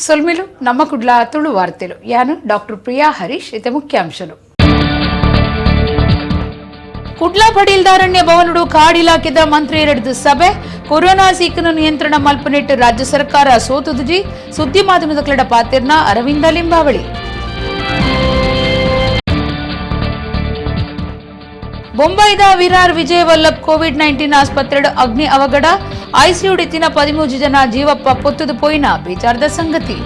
ಸೊಲ್ಮಿಲು ನಮ್ಮ ಕುಡ್ಲ ತುಳು ವಾರ್ತೆಲು ಯಾನು ಡಾಕ್ಟರ್ ಪ್ರಿಯಾ ಹರೀಶ್ ಇತ ಮುಖ್ಯಾಂಶಲು. ಕುಡ್ಲ ಪಡೀಲ್ದಾರಣ್ಯ ಭವನಡು ಕಾಡ್ ಇಲಾಖೆದ ಮಂತ್ರಿ ಎರಡ್ದು ಸಭೆ ಕೊರೋನಾ ಸೀಕನ್ನು ನಿಯಂತ್ರಣ ಮಲ್ಪನೆಟ್ಟು ರಾಜ್ಯ ಸರ್ಕಾರ ಸೋತುದುಜಿ ಸುದ್ದಿ ಮಾಧ್ಯಮದ ಕ್ಲಡ ಪಾತಿರ್ನ ಅರವಿಂದ ಲಿಂಬಾವಳಿ. ಬೊಂಬೈದ ವಿರಾರ್ ವಿಜಯ ವಲ್ಲಭ್ ಕೋವಿಡ್-19 ಆಸ್ಪತ್ರೆ ಅಗ್ನಿ ಅವಘಡ ಐಸಿಯು ಡಿತ್ತಿನ 13 ಜನ ಜೀವಪ್ಪ ಪೊತ್ತುದು ಪೋಯಿನ ಬೇಜಾರದ ಸಂಗತಿ.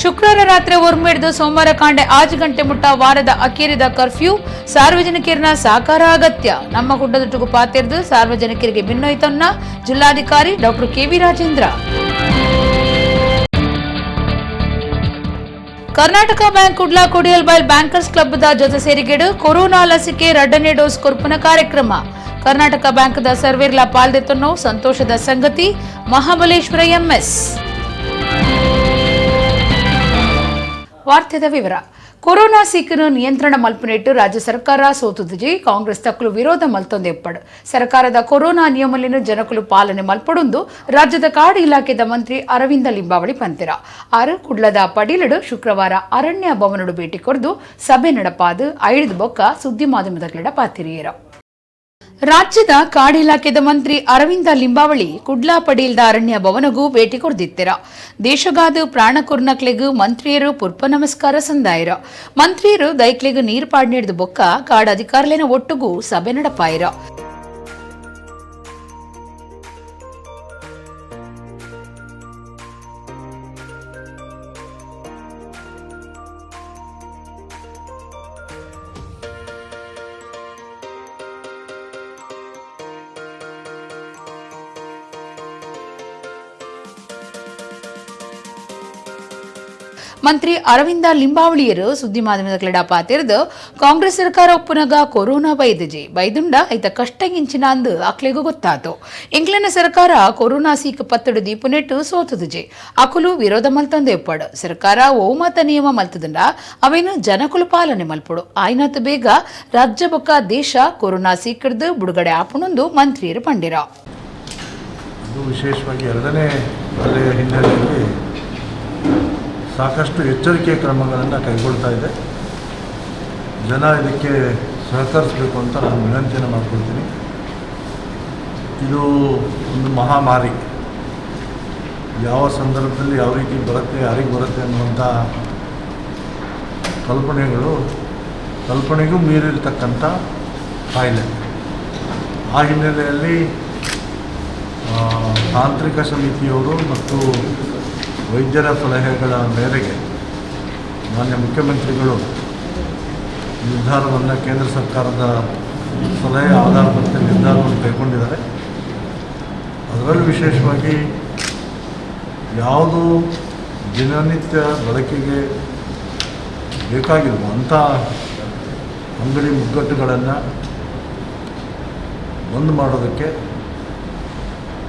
ಶುಕ್ರವಾರ ರಾತ್ರಿ ಒರ್ಮೆಡ್ದು ಸೋಮವಾರ ಕಾಂಡೆ 5 ಗಂಟೆ ಮುಟ್ಟ ವಾರದ ಅಕೇರಿದ ಕರ್ಫ್ಯೂ ಸಾರ್ವಜನಿಕರನ್ನ ಸಹಕಾರ ಅಗತ್ಯ. ನಮ್ಮ ಗುಡ್ಡದೊಟ್ಟಿಗೂ ಪಾತೆರ್ದು ಸಾರ್ವಜನಿಕರಿಗೆ ಬಿನ್ನೊಯ್ತನ್ನ ಜಿಲ್ಲಾಧಿಕಾರಿ doctor KV Rajendra. Karnataka bank Kudla Kodialbail bankers ಕ್ಲಬ್ದ ಜೊತೆ ಸೇರಿಗೆಡು ಕೊರೋನಾ ಲಸಿಕೆ 2ನೇ ಡೋಸ್ ಕೊರ್ಪುನ ಕಾರ್ಯಕ್ರಮ. ಕರ್ನಾಟಕ ಬ್ಯಾಂಕ್ದ ಸರ್ವೇರ್ಲ ಪಾಲ್ದೆತ್ತನ್ನೋ ಸಂತೋಷದ ಸಂಗತಿ. ಮಹಾಬಲೇಶ್ವರ ಎಂಎಸ್. ವಾರ್ತೆದ ವಿವರ. ಕೊರೋನಾ ಸೀಕನ್ನು ನಿಯಂತ್ರಣ ಮಲ್ಪನೆಟ್ಟು ರಾಜ್ಯ ಸರ್ಕಾರ ಸೋತುದುಜಿ ಕಾಂಗ್ರೆಸ್ ತಕ್ಕಲು ವಿರೋಧ ಮಲ್ತೊಂದೆಪ್ಪಡು. ಸರ್ಕಾರದ ಕೊರೋನಾ ನಿಯಮಲಿನ ಜನಕುಲು ಪಾಲನೆ ಮಲ್ಪಡೊಂದು ರಾಜ್ಯದ ಕಾಡು ಇಲಾಖೆದ ಮಂತ್ರಿ ಅರವಿಂದ ಲಿಂಬಾವಳಿ ಪಂತಿರ. ಆರು ಕುಡ್ಲದ ಪಡೀಲಡು ಶುಕ್ರವಾರ ಅರಣ್ಯ ಭವನಡು ಭೇಟಿ ಕೊರ್ದು ಸಭೆ ನಡಪಾದು ಐದು ಬೊಕ್ಕ ಸುದ್ದಿ ಮಾಧ್ಯಮದ ಪಾತಿರಿಯರ. ರಾಜ್ಯದ ಕಾಡು ಇಲಾಖೆದ ಮಂತ್ರಿ ಅರವಿಂದ ಲಿಂಬಾವಳಿ ಕುಡ್ಲಾ ಪಡೀಲ್ದ ಅರಣ್ಯ ಭವನಗೂ ಭೇಟಿ ಕೊಡ್ದಿತ್ತೆರ. ದೇಶಗಾದ ಪ್ರಾಣಕುರ್ನಕ್ಲೆಗ್ ಮಂತ್ರಿಯರು ಪುರ್ಪ ನಮಸ್ಕಾರ ಸಂದಾಯರ. ಮಂತ್ರಿಯರು ದೈಕ್ಲೆಗ್ ನೀರು ಪಾಡ್ನಿಡ್ದು ಬೊಕ್ಕ ಕಾಡು ಅಧಿಕಾರಿಲೇನ ಒಟ್ಟುಗೂ ಸಭೆ ನಡಪಾಯಿರ. ಮಂತ್ರಿ ಅರವಿಂದ ಲಿಂಬಾವಳಿಯರು ಸುದ್ದಿ ಮಾಧ್ಯಮದ ಕ್ಲಡ ಪಾತಿರ್ದು ಕಾಂಗ್ರೆಸ್ ಸರ್ಕಾರ ಒಪ್ಪುನಗ ಕೊರೋನಾ ಬೈದಜಿ ಬೈದುಂಡ ಐತ ಕಷ್ಟ ಗಿಂಚಿನ ಅಂದು ಅಕ್ಲೆಗೂ ಗೊತ್ತಾತು. ಇಂಗ್ಲೆಂಡ್ ಸರ್ಕಾರ ಕೊರೋನಾ ಸೀಕ್ ಪತ್ತಡು ದೀಪುನೆಟ್ಟು ಸೋತುದುಜಿ ಅಕುಲು ವಿರೋಧ ಮಲ್ತಂದು ಎಪ್ಪಾಡು. ಸರ್ಕಾರ ಓಮತ ನಿಯಮ ಮಲ್ತದುಂಡ ಅವೇನು ಜನಕುಲು ಪಾಲನೆ ಮಲ್ಪಡು. ಆಯ್ನಾತ್ ಬೇಗ ರಾಜ್ಯ ಬೊಕ್ಕ ದೇಶ ಕೊರೋನಾ ಸೀಕಡ್ದು ಬಿಡುಗಡೆ ಆಪುಣೊಂದು ಮಂತ್ರಿಯರು ಪಂಡಿರ. ವಿಶೇಷವಾಗಿ ಎರಡನೇ ಅಲೆಯ ಹಿನ್ನೆಲೆಯಲ್ಲಿ ಸಾಕಷ್ಟು ಎಚ್ಚರಿಕೆ ಕ್ರಮಗಳನ್ನು ಕೈಗೊಳ್ತಾ ಇದೆ. ಜನ ಇದಕ್ಕೆ ಸಹಕರಿಸಬೇಕು ಅಂತ ನಾನು ವಿನಂತಿಯನ್ನು ಮಾಡಿಕೊಳ್ತೀನಿ. ಇದು ಒಂದು ಮಹಾಮಾರಿ, ಯಾವ ಸಂದರ್ಭದಲ್ಲಿ ಯಾವ ರೀತಿ ಬರುತ್ತೆ, ಯಾರಿಗೆ ಬರುತ್ತೆ ಅನ್ನುವಂಥ ಕಲ್ಪನೆಗೂ ಮೀರಿರ್ತಕ್ಕಂಥ ಕಾಯಿಲೆ. ಆ ಹಿನ್ನೆಲೆಯಲ್ಲಿ ತಾಂತ್ರಿಕ ಸಮಿತಿಯವರು ಮತ್ತು ವೈದ್ಯರ ಸಲಹೆಗಳ ಮೇರೆಗೆ ಮಾನ್ಯ ಮುಖ್ಯಮಂತ್ರಿಗಳು ನಿರ್ಧಾರವನ್ನು ಕೇಂದ್ರ ಸರ್ಕಾರದ ಸಲಹೆ ಆಧಾರದಂತೆ ನಿರ್ಧಾರವನ್ನು ಕೈಗೊಂಡಿದ್ದಾರೆ. ಅದರಲ್ಲೂ ವಿಶೇಷವಾಗಿ ಯಾವುದು ದಿನನಿತ್ಯ ಬಳಕೆಗೆ ಬೇಕಾಗಿರುವ ಅಂಥ ಅಂಗಡಿ ಮುಗ್ಗಟ್ಟುಗಳನ್ನು ಬಂದ್ ಮಾಡೋದಕ್ಕೆ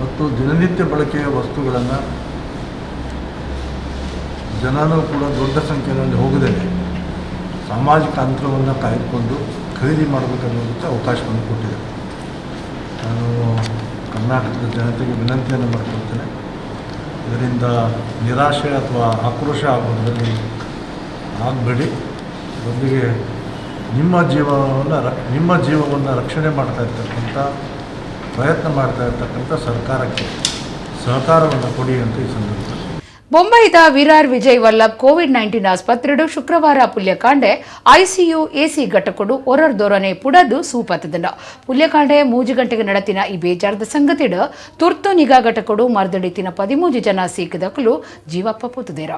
ಮತ್ತು ದಿನನಿತ್ಯ ಬಳಕೆಯ ವಸ್ತುಗಳನ್ನು ಜನನೂ ಕೂಡ ದೊಡ್ಡ ಸಂಖ್ಯೆಯಲ್ಲಿ ಹೋಗದೇ ಸಾಮಾಜಿಕ ಅಂತರವನ್ನು ಕಾಯ್ದುಕೊಂಡು ಖರೀದಿ ಮಾಡಬೇಕನ್ನೋದಕ್ಕೆ ಅವಕಾಶವನ್ನು ಕೊಟ್ಟಿದೆ. ನಾನು ಕರ್ನಾಟಕದ ಜನತೆಗೆ ವಿನಂತಿಯನ್ನು ಮಾಡಿಕೊಳ್ತೇನೆ, ಇದರಿಂದ ನಿರಾಶೆ ಅಥವಾ ಆಕ್ರೋಶ ಆಗೋದರಲ್ಲಿ ಆಗಬೇಡಿ. ಬದಲಿಗೆ ನಿಮ್ಮ ಜೀವವನ್ನು ರಕ್ಷಣೆ ಮಾಡ್ತಾ ಇರ್ತಕ್ಕಂಥ ಪ್ರಯತ್ನ ಮಾಡ್ತಾ ಇರ್ತಕ್ಕಂಥ ಸರ್ಕಾರಕ್ಕೆ ಸಹಕಾರವನ್ನು ಕೊಡಿ ಅಂತ ಈ ಸಂದರ್ಭದಲ್ಲಿ. ಬೊಂಬೈದ ವಿರಾರ್ ವಿಜಯ್ ವಲ್ಲಭ್ ಕೋವಿಡ್-19 ಆಸ್ಪತ್ರೆಡು ಶುಕ್ರವಾರ ಪುಲ್ಯಕಾಂಡೆ ಐಸಿಯು ಎಸಿ ಘಟಕಡು ಒರರ್ದೊರನೆ ಪುಡದು ಸೂಪತ್ತದಂಡ. ಪುಲ್ಯಕಾಂಡೆ 3 ಗಂಟೆಗೆ ನಡತಿನ ಈ ಬೇಜಾರದ ಸಂಗತಿಡು ತುರ್ತು ನಿಗಾ ಘಟಕಡು ಮರ್ದಡಿತಿನ 13 ಜನ ಸೀಕದಕಲು ಜೀವಪ್ಪ ಪೂತದೇರ.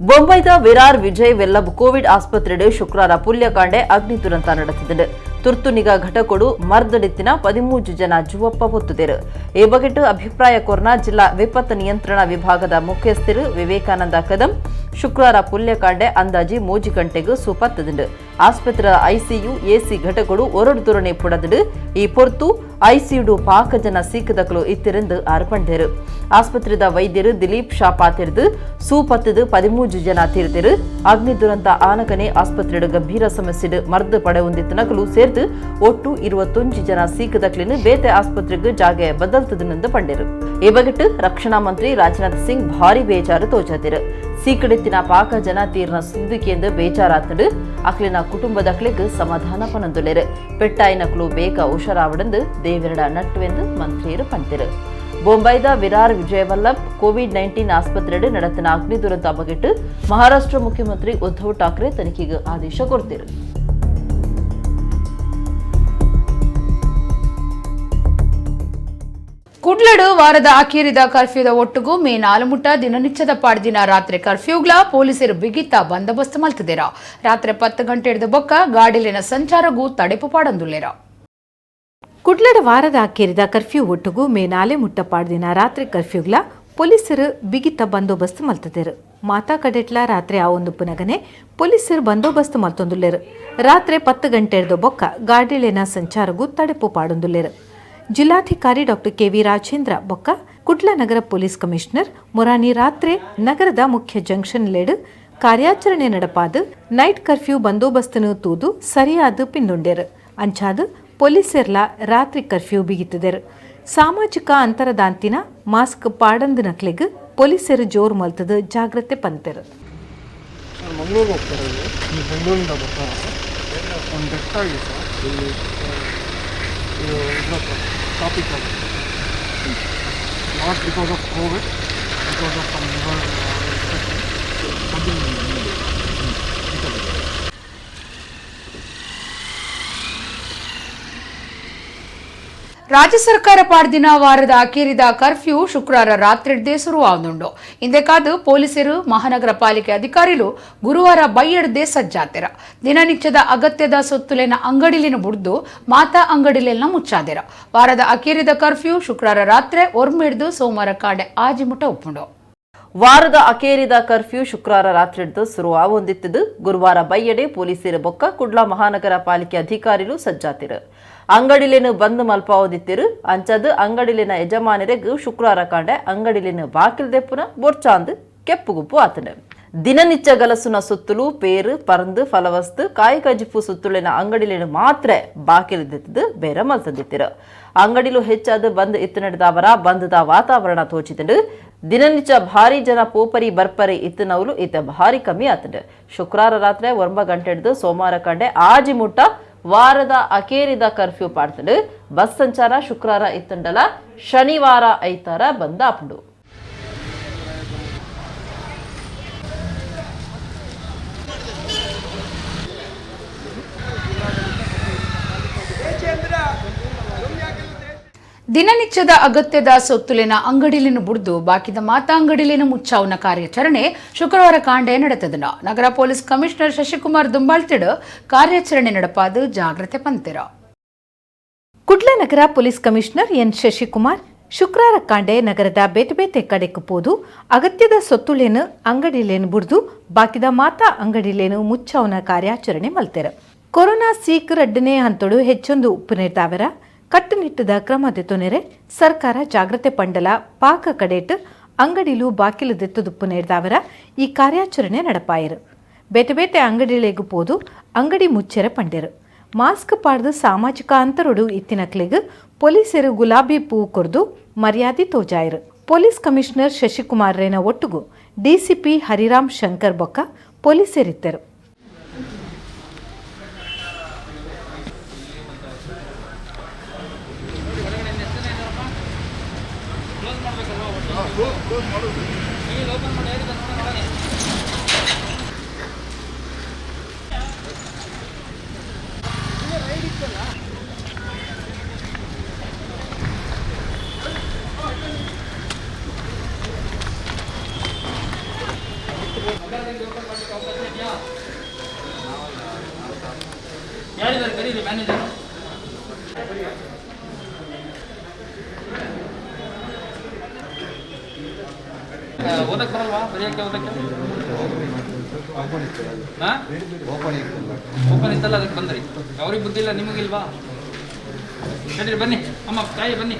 ಬೊಂಬೈದ ವಿರಾರ್ ವಿಜಯ್ ವಲ್ಲಭ್ ಕೋವಿಡ್ ಆಸ್ಪತ್ರೆಡು ಶುಕ್ರವಾರ ಪುಲ್ಯಕಾಂಡೆ ಅಗ್ನಿ ದುರಂತ ನಡೆಸಿದೆ. ತುರ್ತು ನಿಗಾ ಘಟಕೊಡು ಮರ್ದಡಿತ್ತಿನ 13 ಜನ ಜುವಪ್ಪ ಪೊತ್ತುದೇರು. ಈ ಬಗೆಟ್ ಅಭಿಪ್ರಾಯ ಕೋರ್ನ ಜಿಲ್ಲಾ ವಿಪತ್ತು ನಿಯಂತ್ರಣ ವಿಭಾಗದ ಮುಖ್ಯಸ್ಥರು ವಿವೇಕಾನಂದ ಕದಂ ಶುಕ್ರವಾರ ಪುಲ್ಯಕಾಂಡೆ ಅಂದಾಜಿ 3 ಗಂಟೆಗೂ ಸೂಪತ್ತದುಂಡು. ಆಸ್ಪತ್ರೆ ಐಸಿಯು ಎಸಿ ಘಟಕಗಳು ಒರಡು ದುರಣೆ ಪುಡದುಡು. ಈ ಪೊರ್ತು ಐಸಿಯು ಪಾಕ ಜನ ಸೀಕದಕಲು ಇತ್ತಿರಂದು ಆರ್ಪಂಡೇರು. ಆಸ್ಪತ್ರೆದ ವೈದ್ಯರು ದಿಲೀಪ್ ಶಾ ಪಾತಿರ್ದು ಸೂಪತ್ತದು 13 ಜನ ತೀರ್ದಿರು. ಅಗ್ನಿ ದುರಂತ ಆನಕನೆ ಆಸ್ಪತ್ರೆಡು ಗಂಭೀರ ಸಮಸ್ಯೆ ಮರ್ದು ಪಡೆಯುಂದಿತ್ತನಕಲು ಸೇರ್ದು ಒಟ್ಟು 21 ಜನ ಸೀಕದಕ್ಲಿನ ಬೇತೆ ಆಸ್ಪತ್ರೆಗೆ ಜಾಗೆ ಬದಲ್ತದನೆಂದು ಪಂಡೇರು. ಈ ಬಗೆಟ್ ರಕ್ಷಣಾ ಮಂತ್ರಿ ರಾಜನಾಥ್ ಸಿಂಗ್ ಭಾರಿ ಬೇಜಾರು ತೋಜಾದಿರು. ಸೀಕಡೆತ್ತಿನ ಪಾಕ ಜನ ತೀರ್ನ ಸುದ್ದಿಕೆಂದು ಬೇಜಾರಾತಡು. ಅಕ್ಲಿನ ಕುಟುಂಬದಕ್ಲಿಗೆ ಸಮಾಧಾನ ಪನಂದುಲೇರು. ಪೆಟ್ಟಾಯಿನಕ್ಲು ಬೇಗ ಹುಷಾರಾವಡಂದು ದೇವರಡ ನಟ್ಟುವೆಂದು ಮಂತ್ರಿಯರು ಪಂಡಿರು. ಬೊಂಬೈದ ವಿರಾರ್ ವಿಜಯವಲ್ಲಭ್ ಕೋವಿಡ್-19 ಆಸ್ಪತ್ರೆಡು ನಡೆತನ ಅಗ್ನಿ ದುರಂತ ಬಗೆಟ್ ಮಹಾರಾಷ್ಟ್ರ ಮುಖ್ಯಮಂತ್ರಿ ಉದ್ಧವ್ ಠಾಕ್ರೆ ತನಿಖೆಗೆ ಆದೇಶ ಕೊಡ್ತಿರು. ಕುಡ್ಲಡು ವಾರದ ಅಖೀರಿದ ಕರ್ಫ್ಯೂದ ಒಟ್ಟುಗು ಮೇ 4 ಮುಟ್ಟ ದಿನನಿಚ್ಚದ ಪಾಡ್ದಿನ ರಾತ್ರಿ ಕರ್ಫ್ಯೂಗ್ಲ ಪೊಲೀಸರು ಬಿಗಿತ ಬಂದೋಬಸ್ತ್ ಮಲ್ತಿದ್ದೀರ. ರಾತ್ರಿ 10 ಗಂಟೆ ಹಿಡಿದ ಬೊಕ್ಕ ಗಾಡಿಲಿನ ಸಂಚಾರಗೂ ತಡೆಪು ಪಾಡಂದುಲ್ಲೇರ. ಕುಡ್ಲಡ ವಾರದ ಅಖೀರಿದ ಕರ್ಫ್ಯೂ ಒಟ್ಟುಗು ಮೇ 4 ಮುಟ್ಟ ಪಾಡ್ದಿನ ರಾತ್ರಿ ಕರ್ಫ್ಯೂಗ್ಲ ಪೊಲೀಸರು ಬಿಗಿತ ಬಂದೋಬಸ್ತ್ ಮಲ್ತಿದ್ದೀರು. ಮಾತಾ ಕಡೆಟ್ಲ ರಾತ್ರಿ ಆ ಒಂದು ಪುನಗನೆ ಪೊಲೀಸರು ಬಂದೋಬಸ್ತ್ ಮಲ್ತೊಂದುಲ್ಲೇರು. ರಾತ್ರಿ 10 ಗಂಟೆ ಹಿಡಿದ ಬೊಕ್ಕ ಗಾಡಿಲಿನ ಸಂಚಾರಗೂ ತಡೆಪು ಪಾಡಂದುಲ್ಲೇರು. ಜಿಲ್ಲಾಧಿಕಾರಿ ಡಾಕ್ಟರ್ ಕೆವಿ ರಾಜೇಂದ್ರ ಬೊಕ್ಕ ಕುಡ್ಲ ನಗರ ಪೊಲೀಸ್ ಕಮಿಷನರ್ ಮೊರಾನಿ ರಾತ್ರಿ ನಗರದ ಮುಖ್ಯ ಜಂಕ್ಷನ್ ಲೇಡು ಕಾರ್ಯಾಚರಣೆ ನಡಪಾದ ನೈಟ್ ಕರ್ಫ್ಯೂ ಬಂದೋಬಸ್ತನು ತೂದು ಸರಿಯಾದ ಪಿಂದುಂಡೇರು. ಅಂಚಾದ ಪೊಲೀಸರ್ಲ ರಾತ್ರಿ ಕರ್ಫ್ಯೂ ಬಿಗಿತದರು. ಸಾಮಾಜಿಕ ಅಂತರದಾಂತಿನ ಮಾಸ್ಕ್ ಪಾಡಂದ ನಕ್ಲೆಗ್ ಪೊಲೀಸರು ಜೋರು ಮಲ್ತದ ಜಾಗ್ರತೆ ಪಂತೆರು. ಮಂಗಳೂರಿಗೆ ಹೋಗ್ತಾರೆ, ಬೆಂಗಳೂರಿಂದ ಬರ್ತಾರೆ. ಒಂದು ಡೆತ್ ಆಗಿದೆ ಸರ್ ಇಲ್ಲಿ, ಇದು ಟಾಪಿಕ್ ಆಗಿದೆ. Not because of Covid, because of some liver infection something. ರಾಜ್ಯ ಸರ್ಕಾರ ಪಾಡ್ದಿನ ವಾರದ ಅಖೀರಿದ ಕರ್ಫ್ಯೂ ಶುಕ್ರವಾರ ರಾತ್ರಿಡ್ದೇ ಶುರುವಾದುಂಡು. ಇಂದೆಕಾದು ಪೊಲೀಸರು ಮಹಾನಗರ ಪಾಲಿಕೆ ಅಧಿಕಾರಿಗಳು ಗುರುವಾರ ಬೈಯಡ್ದೇ ಸಜ್ಜಾತಿರ. ದಿನನಿತ್ಯದ ಅಗತ್ಯದ ಸೊತ್ತುಲೆನ ಅಂಗಡಿಲಿನ ಬುಡ್ದು ಮಾತಾ ಅಂಗಡಿಲೆಲ್ಲ ಮುಚ್ಚಾದಿರ. ವಾರದ ಅಖೀರಿದ ಕರ್ಫ್ಯೂ ಶುಕ್ರವಾರ ರಾತ್ರಿ ಒರ್ಮಿಡ್ದು ಸೋಮವಾರ ಕಾಡೆ ಆಜಿಮುಟ ಒಪ್ಪುಂಡು. ವಾರದ ಅಖೇರಿದ ಕರ್ಫ್ಯೂ ಶುಕ್ರವಾರ ರಾತ್ರಿಡ್ದು ಶುರುವಾವೊಂದಿತ್ತದು. ಗುರುವಾರ ಬೈಯಡೆ ಪೊಲೀಸರು ಬೊಕ್ಕ ಕುಡ್ಲ ಮಹಾನಗರ ಪಾಲಿಕೆ ಅಧಿಕಾರಿಗಳು ಸಜ್ಜಾತಿರು. ಅಂಗಡಿಲೇನು ಬಂದ್ ಮಲ್ಪಾವದಿತ್ತಿರು. ಅಂಚದು ಅಂಗಡಿಲಿನ ಯಜಮಾನರಿಗೂ ಶುಕ್ರವಾರ ಕಾಂಡೆ ಅಂಗಡಿಲೇನು ಬಾಕಿಲ್ದೆಪ್ಪುನ ಬೊರ್ಚಾಂದು ಕೆಪ್ಪುಗುಪ್ಪು ಆತನು. ದಿನನಿತ್ಯ ಗಲಸುನ ಸುತ್ತಲು ಪೇರು ಪರಂದು ಫಲವಸ್ತು ಕಾಯಿ ಕಜಿಪು ಸುತ್ತಲಿನ ಅಂಗಡಿಲೇನು ಮಾತ್ರ ಬಾಕಿಲ್ದೆತ್ತದು ಬೇರೆ ಮಲ್ತಂದಿತ್ತಿರು. ಅಂಗಡಿಲು ಹೆಚ್ಚಾದ ಬಂದ್ ಇತ್ತು ನಡೆದವರ ಬಂದದ ವಾತಾವರಣ ತೋಚಿತಂಡು. ದಿನನಿತ್ಯ ಭಾರಿ ಜನ ಪೋಪರಿ ಬರ್ಪರಿ ಇತ್ತನವಲು ಇತ್ತ ಭಾರಿ ಕಮ್ಮಿ ಆತಂಡು. ಶುಕ್ರವಾರ ರಾತ್ರಿ 9 ಗಂಟೆ ಹಿಡಿದು ಸೋಮವಾರ ಕಂಡೆ ಆಜಿ ಮುಟ್ಟ ವಾರದ ಅಖೇರಿದ ಕರ್ಫ್ಯೂ ಪಾಡ್ತಂಡು. ಬಸ್ ಸಂಚಾರ ಶುಕ್ರವಾರ ಇತ್ತಂಡಲ ಶನಿವಾರ ಐತಾರ ಬಂದ್ ಆಪುಂಡು. ದಿನನಿತ್ಯದ ಅಗತ್ಯದ ಸೊತ್ತುಲಿನ ಅಂಗಡಿಲಿನ ಬುಡ್ದು ಬಾಕಿದ ಮಾತಾ ಅಂಗಡಿಲಿನ ಮುಚ್ಚಾವನ ಕಾರ್ಯಾಚರಣೆ ಶುಕ್ರವಾರ ಕಾಂಡೆ ನಡೆತದನ. ನಗರ ಪೊಲೀಸ್ ಕಮಿಷನರ್ ಶಶಿಕುಮಾರ್ ದುಂಬಾಳ್ತಿಡು ಕಾರ್ಯಾಚರಣೆ ನಡಪಾದ ಜಾಗ್ರತೆ ಪಂತಿರ. ಕುಡ್ಲ ನಗರ ಪೊಲೀಸ್ ಕಮಿಷನರ್ ಎನ್ ಶಶಿಕುಮಾರ್ ಶುಕ್ರವಾರ ಕಾಂಡೆ ನಗರದ ಬೇತೆ ಬೇತೆ ಕಡೆக்கு ಪೋದು ಅಗತ್ಯದ ಸೊತ್ತುಲೇನು ಅಂಗಡಿಲೇನು ಬುಡ್ದು ಬಾಕಿದ ಮಾತಾ ಅಂಗಡಿಲೇನು ಮುಚ್ಚಾವನ ಕಾರ್ಯಾಚರಣೆ ಮಲ್ತೆರ. ಕೊರೋನಾ ಸೀಕ್ ರಡ್ಡನೇ ಹಂತಡು ಹೆಚ್ಚೊಂದು ಉಪ್ಪುನೇರ್ದಾವರ ಕಟ್ಟುನಿಟ್ಟದ ಕ್ರಮ ದೆತ್ತೊನೆರೆ ಸರ್ಕಾರ ಜಾಗ್ರತೆ ಪಂಡಲ ಪಾಕ ಕಡೇಟ್ ಅಂಗಡಿಲು ಬಾಕಿಲು ದೆತ್ತುದುಪ್ಪು ನೇರ್ದಾವರ ಈ ಕಾರ್ಯಾಚರಣೆ ನಡಪಾಯರು. ಬೇತೆ ಬೇತೆ ಅಂಗಡಿಲೆಗು ಪೋದು ಅಂಗಡಿ ಮುಚ್ಚೆರ ಪಂಡೆರು. ಮಾಸ್ಕ್ ಪಾಡ್ದು ಸಾಮಾಜಿಕ ಅಂತರೊಡು ಇತ್ತಿನಕ್ಲೆಗ್ ಪೊಲೀಸರು ಗುಲಾಬಿ ಪೂ ಕೊರ್ದು ಮರ್ಯಾದೆ ತೋಜಾಯರು. ಪೊಲೀಸ್ ಕಮಿಷನರ್ ಶಶಿಕುಮಾರ್ ರೇನ ಒಟ್ಟುಗು ಡಿಸಿಪಿ ಹರಿರಾಮ್ ಶಂಕರ್ ಬೊಕ್ಕ ಪೊಲೀಸರಿದ್ದರು. ಓದಕ್ಕೆ ಬರಲ್ವಾ? ಬರೆಯೋಕ್ಕೆ ಓದಕ್ಕೆ Open ಇತ್ತಲ್ಲ, ಅದಕ್ಕೆ ಬಂದ್ರಿ. ಅವ್ರಿಗೆ ಬುದ್ಧಿ ಇಲ್ಲ, ನಿಮಗಿಲ್ವಾ? ನಡೀರಿ ಬನ್ನಿ ಅಮ್ಮ, ತಾಯಿ ಬನ್ನಿ.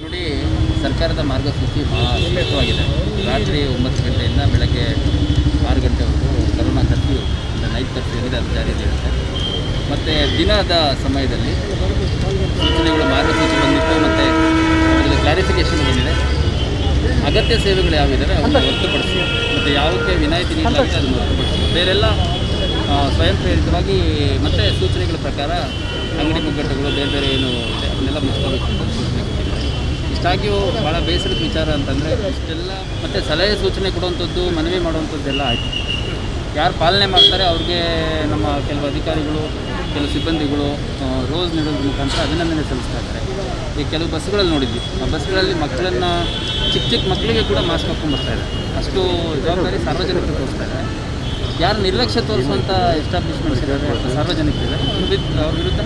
ನೋಡಿ, ಸರ್ಕಾರದ ಮಾರ್ಗಸೂಚಿ ಭಾಳ ಸ್ಪಷ್ಟವಾಗಿದೆ. ರಾತ್ರಿ 9 ಗಂಟೆಯಿಂದ ಬೆಳಗ್ಗೆ 6 ಗಂಟೆವರೆಗೂ ಕರೋನಾ ಕರ್ಫ್ಯೂ, ಅಂದರೆ ನೈಟ್ ಕರ್ಫ್ಯೂ ಏನಿದೆ ಅದು ಜಾರಿಯಲ್ಲಿರುತ್ತೆ. ಮತ್ತು ದಿನದ ಸಮಯದಲ್ಲಿ ಸೂಚನೆಗಳು, ಮಾರ್ಗಸೂಚಿ ಬಂದಿತ್ತು ಮತ್ತು ಅದರಲ್ಲಿ ಕ್ಲಾರಿಫಿಕೇಷನ್ ಬಂದಿದೆ. ಅಗತ್ಯ ಸೇವೆಗಳು ಯಾವಿದ್ದಾವೆ ಅವನ್ನು ಹೊರತುಪಡಿಸಿ ಮತ್ತು ಯಾವುದಕ್ಕೆ ವಿನಾಯಿತಿ ನೀಡಲಾಗಿದೆ ಅದನ್ನು ಹೊರತುಪಡಿಸಿ ಬೇರೆಲ್ಲ ಸ್ವಯಂ ಪ್ರೇರಿತವಾಗಿ ಮತ್ತು ಸೂಚನೆಗಳ ಪ್ರಕಾರ ಅಂಗಡಿ ಮುಗ್ಗಟ್ಟುಗಳು ಬೇರೆ ಬೇರೆ ಏನು ಇದೆ ಅವನ್ನೆಲ್ಲ ಮುಚ್ಕೋಬೇಕು ಅಂತ ಸೂಚನೆ ಕೊಟ್ಟಿದ್ದಾರೆ. ಇಷ್ಟಾಗಿಯೂ ಭಾಳ ಬೇಸರದ ವಿಚಾರ ಅಂತಂದರೆ ಇಷ್ಟೆಲ್ಲ ಮತ್ತು ಸಲಹೆ ಸೂಚನೆ ಕೊಡುವಂಥದ್ದು, ಮನವಿ ಮಾಡುವಂಥದ್ದೆಲ್ಲ ಆಯಿತು. ಯಾರು ಪಾಲನೆ ಮಾಡ್ತಾರೆ ಅವ್ರಿಗೆ ನಮ್ಮ ಕೆಲವು ಅಧಿಕಾರಿಗಳು, ಕೆಲವು ಸಿಬ್ಬಂದಿಗಳು ರೋಸ್ ನೀಡೋದ್ರ ಮುಖಾಂತರ ಅಭಿನಂದನೆ ಸಲ್ಲಿಸ್ತಾ ಇದ್ದಾರೆ. ಈಗ ಕೆಲವು ಬಸ್ಸುಗಳಲ್ಲಿ ನೋಡಿದ್ವಿ, ಆ ಬಸ್ಸುಗಳಲ್ಲಿ ಮಕ್ಕಳನ್ನು, ಚಿಕ್ಕ ಚಿಕ್ಕ ಮಕ್ಕಳಿಗೆ ಕೂಡ ಮಾಸ್ಕ್ ಹಾಕ್ಕೊಂಡು ಬರ್ತಾ ಇದ್ದಾರೆ. ಅಷ್ಟು ಜವಾಬ್ದಾರಿ ಸಾರ್ವಜನಿಕರು ತೋರಿಸ್ತಾ ಇದ್ದಾರೆ. ಯಾರು ನಿರ್ಲಕ್ಷ್ಯ ತೋರಿಸುವಂಥ ಎಸ್ಟಾಬ್ಲಿಷ್ಮೆಂಟ್ಸ್ ಇದ್ದಾರೆ ಅಥವಾ ಸಾರ್ವಜನಿಕರಿದ್ದಾರೆ, ಅವ್ರ ವಿರುದ್ಧ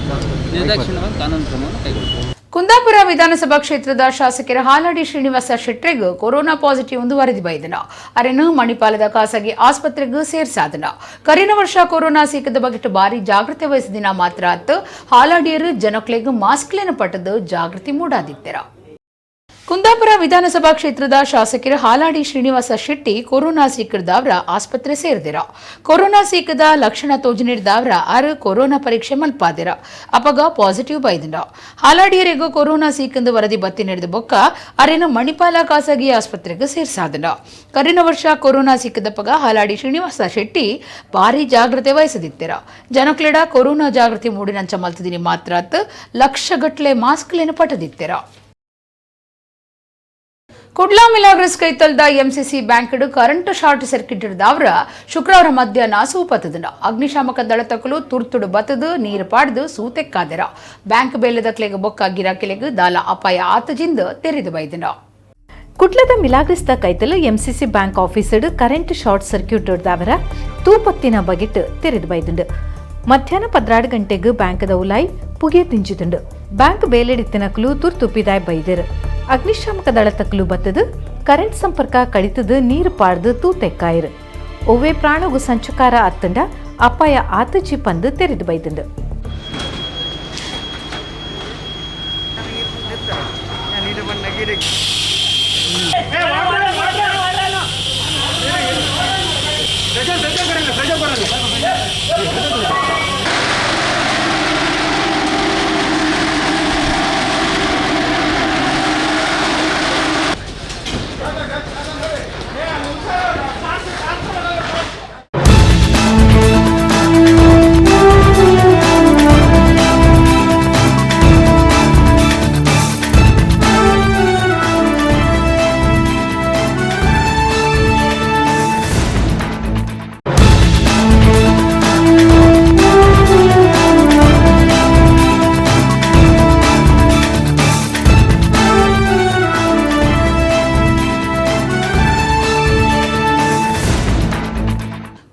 ನಿರ್ದಾಕ್ಷಿಣ್ಯವಾಗಿ ಕಾನೂನು ಕ್ರಮವನ್ನು ಕೈಗೊಳ್ತಾರೆ. ಕುಂದಾಪುರ ವಿಧಾನಸಭಾ ಕ್ಷೇತ್ರದ ಶಾಸಕರ ಹಾಲಾಡಿ ಶ್ರೀನಿವಾಸ ಶೆಟ್ಟರೆಗೂ ಕೊರೋನಾ ಪಾಸಿಟಿವ್ ಒಂದು ವರದಿ ಬೈದನ. ಅರೆನು ಮಣಿಪಾಲದ ಖಾಸಗಿ ಆಸ್ಪತ್ರೆಗೂ ಸೇರ್ಸಾದನ. ಕರಿನ ವರ್ಷ ಕೊರೋನಾ ಸೀಕದ ಬಗೆಟ್ ಭಾರಿ ಜಾಗೃತಿ ವಹಿಸಿದಿನ ಮಾತ್ರ ಅತ್ತು ಹಾಲಾಡಿಯರು ಜನಕ್ಲೆಗೂ ಮಾಸ್ಕ್ಲೇನ ಪಟ್ಟದ್ದು ಜಾಗೃತಿ ಮೂಡಾದಿತ್ತರ. ಕುಂದಾಪುರ ವಿಧಾನಸಭಾ ಕ್ಷೇತ್ರದ ಶಾಸಕರು ಹಾಲಾಡಿ ಶ್ರೀನಿವಾಸ ಶೆಟ್ಟಿ ಕೊರೋನಾ ಸೀಕದವರ ಆಸ್ಪತ್ರೆ ಸೇರಿದಿರ. ಕೊರೋನಾ ಸೀಕದ ಲಕ್ಷಣ ತೋಜಿ ನೀಡಿದವರ ಆರು ಕೊರೋನಾ ಪರೀಕ್ಷೆ ಮಲ್ಪಾದಿರ. ಅಪಗ ಪಾಸಿಟಿವ್ ಬೈದಿನ. ಹಾಲಾಡಿಯರಿಗೂ ಕೊರೋನಾ ಸೀಕಂದು ವರದಿ ಬತ್ತಿ ನೀಡಿದ ಬೊಕ್ಕ ಅರೇನು ಮಣಿಪಾಲ ಖಾಸಗಿ ಆಸ್ಪತ್ರೆಗೆ ಸೇರ್ಸಾದನ. ಕರಿನ ವರ್ಷ ಕೊರೋನಾ ಸೀಕದಪ್ಪಗ ಹಾಲಾಡಿ ಶ್ರೀನಿವಾಸ ಶೆಟ್ಟಿ ಭಾರಿ ಜಾಗ್ರತೆ ವಹಿಸದಿತ್ತರ. ಜನಕ್ಲೆಡ ಕೊರೋನಾ ಜಾಗೃತಿ ಮೂಡಿನಂಚ ಮಲ್ತದಿನಿ ಮಾತ್ರ ಲಕ್ಷಗಟ್ಲೆ ಮಾಸ್ಕ್ಲೇನು ಪಟ್ಟದಿತ್ತರ. ಕುಡ್ಲಾ ಮಿಲಾಗ್ರಸ್ ಕೈತಲ್ದ MCC bank current short circuit ಹಿಡಿದವರ ಶುಕ್ರವಾರ ಮಧ್ಯಾಹ್ನ ಸೂಪತ್ತದನ. ಅಗ್ನಿಶಾಮಕ ದಳ ತಕಲು ತುರ್ತುಡು ಬತ್ತದು ನೀರು ಪಾಡ್ದು ಸೂತೆಕ್ಕಾದರ. ಬ್ಯಾಂಕ್ ಬೇಲದ ಕ್ಲೆಗ್ ಬೊಕ್ಕ ಗಿರಾಕಿಲೆಗ್ ದಾಲ ಅಪಾಯ ಆತಜಿಂದ ತೆರೆದು ಬೈದನ. ಕುಡ್ಲದ ಮಿಲಾಗ್ರಿಸ್ದ ಕೈತಲ್ ಎಂಸಿಸಿ ಬ್ಯಾಂಕ್ ಆಫೀಸಡ್ current short circuit ಹಿಡಿದವರ ತೂಪತ್ತಿನ ಬಗೆಟ್ ತೆರೆದು ಬೈದುಂಡು. ಮಧ್ಯಾಹ್ನ 12 ಗಂಟೆಗೆ ಬ್ಯಾಂಕ್ದ ಉಲಾಯ್ ಪುಗೆ ತಿಂಚಿದುಂಡು. ಬ್ಯಾಂಕ್ ಬೇಲೆಡಿತ್ತಿನಕಲು ತುರ್ತು ಪಿದಾಯ್ ಬೈದರು. ಅಗ್ನಿಶಾಮಕ ದಳ ತಕ್ಕಲು ಬತ್ತದು ಕರೆಂಟ್ ಸಂಪರ್ಕ ಕಡಿತದು ನೀರು ಪಾಡ್ದು ತೂತೆಕ್ಕಾಯಿರು. ಒವ್ವೆ ಪ್ರಾಣಗು ಸಂಚಕಾರ ಅತ್ತಂಡ ಅಪಾಯ ಆತಜಿ ಪಂದು ತೆರೆದು ಬೈದುಂಡು.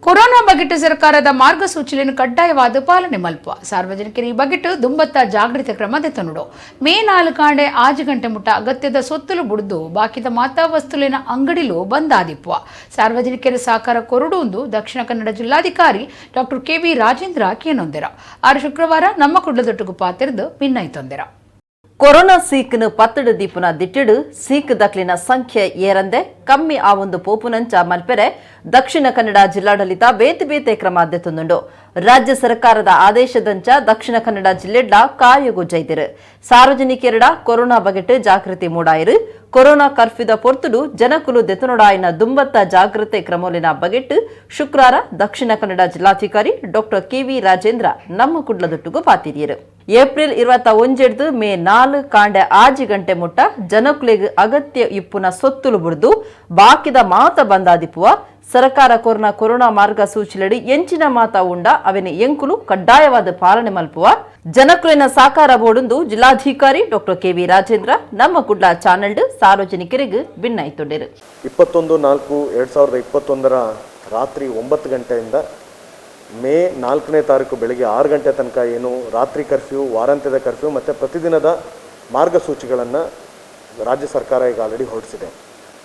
ಕೊರೋನಾ ಬಗೆಟ್ ಸರ್ಕಾರದ ಮಾರ್ಗಸೂಚಿಯನ್ನು ಕಡ್ಡಾಯವಾದ ಪಾಲನೆ ಮಲ್ಪ. ಸಾರ್ವಜನಿಕರು ಈ ಬಗೆಟ್ ದುಂಬತ್ತ ಜಾಗೃತಿ ಕ್ರಮ ದೆತ್ತನುಡು. ಮೇ 4 ಕಾಂಡೆ 6 ಗಂಟೆ ಮುಟ್ಟ ಅಗತ್ಯದ ಸೊತ್ತಲು ಬುಡ್ದು ಬಾಕಿದ ಮಾತಾ ವಸ್ತುಲಿನ ಅಂಗಡಿಲು ಬಂದಾದಿಪ್ಪ. ಸಾರ್ವಜನಿಕರ ಸಹಕಾರ ಕೊರಡು ದಕ್ಷಿಣ ಕನ್ನಡ ಜಿಲ್ಲಾಧಿಕಾರಿ ಡಾಕ್ಟರ್ ಕೆವಿ ರಾಜೇಂದ್ರ ಕೇನೊಂದೆರ. 6 ಶುಕ್ರವಾರ ನಮ್ಮ ಕುಡ್ಲದೊಟ್ಟುಗು ಪಾತಿರ್ದು ಭಿನ್ನೈತೊಂದೆರ. ಕೊರೋನಾ ಸೀಕ್ನು ಪತ್ತಡು ದೀಪುನ ದಿಟ್ಟಿಡು ಸೀಕ್ ದಕ್ಲಿನ ಸಂಖ್ಯೆ ಏರಂದೆ ಕಮ್ಮಿ ಆ ಒಂದು ಪೋಪುನಂಚ ಮಲ್ಪೆರೆ ದಕ್ಷಿಣ ಕನ್ನಡ ಜಿಲ್ಲಾಡಳಿತ ಬೇತೆ ಬೇತೆ ಕ್ರಮ ದೆತ್ತೊಂದುಂಡು. ರಾಜ್ಯ ಸರ್ಕಾರದ ಆದೇಶದಂಚ ದಕ್ಷಿಣ ಕನ್ನಡ ಜಿಲ್ಲೆಡ್ಲ ಕಾರ್ಯಗು ಜೈದಿರು. ಸಾರ್ವಜನಿಕರಡ ಕೊರೋನಾ ಬಗೆಟ್ ಜಾಗೃತಿ ಮೂಡಾಯಿರು. ಕೊರೋನಾ ಕರ್ಫ್ಯೂದ ಪೊರ್ತುಡು ಜನಕುಲು ದೆತುನೊಡಾಯಿನ ದುಂಬತ್ತ ಜಾಗೃತೆ ಕ್ರಮೋಲಿನ ಬಗೆಟ್ ಶುಕ್ರವಾರ ದಕ್ಷಿಣ ಕನ್ನಡ ಜಿಲ್ಲಾಧಿಕಾರಿ ಡಾಕ್ಟರ್ ಕೆವಿ ರಾಜೇಂದ್ರ ನಮ್ಮ ಕುಡ್ಲದೊಟ್ಟುಗು ಪಾತಿರಿಯರು. ಏಪ್ರಿಲ್ 21 ಮೇ 4 ಕಾಂಡೆ 6 ಗಂಟೆ ಮುಟ್ಟ ಜನಕುಲೆಗ್ ಅಗತ್ಯ ಇಪ್ಪುನ ಸೊತ್ತುಲು ಬುಡ್ದು ಬಾಕಿದ ಮಾತ ಬಂದಾದಿಪುವ. ಸರ್ಕಾರ ಕೊರ್ನ ಕೊರೋನಾ ಮಾರ್ಗಸೂಚಿಲಡಿ ಎಂಚಿನ ಮಾತಾ ಉಂಡ ಅವೆನ ಎಂಕುಲು ಕಡ್ಡಾಯವಾದ ಪಾಲನೆ ಮಲ್ಪುವ ಜನಕುಲಿನ ಸಾಕಾರ ಬೋಡುಂದು ಜಿಲ್ಲಾಧಿಕಾರಿ ಡಾಕ್ಟರ್ ಕೆವಿ ರಾಜೇಂದ್ರ ನಮ್ಮ ಕುಡ್ಲ ಚಾನೆಲ್ ಸಾರ್ವಜನಿಕರಿಗೆ ಭಿನ್ನಾಯಿತೊಂಡಿರು. 21/4/2021 ರಾತ್ರಿ 9 ಗಂಟೆಯಿಂದ ಮೇ 4ನೇ ತಾರೀಕು ಬೆಳಗ್ಗೆ 6 ಗಂಟೆ ತನಕ ಏನು ರಾತ್ರಿ ಕರ್ಫ್ಯೂ, ವಾರಾಂತ್ಯದ ಕರ್ಫ್ಯೂ ಮತ್ತು ಪ್ರತಿದಿನದ ಮಾರ್ಗಸೂಚಿಗಳನ್ನು ರಾಜ್ಯ ಸರ್ಕಾರ ಈಗ ಆಲ್ರೆಡಿ ಹೊರಡಿಸಿದೆ.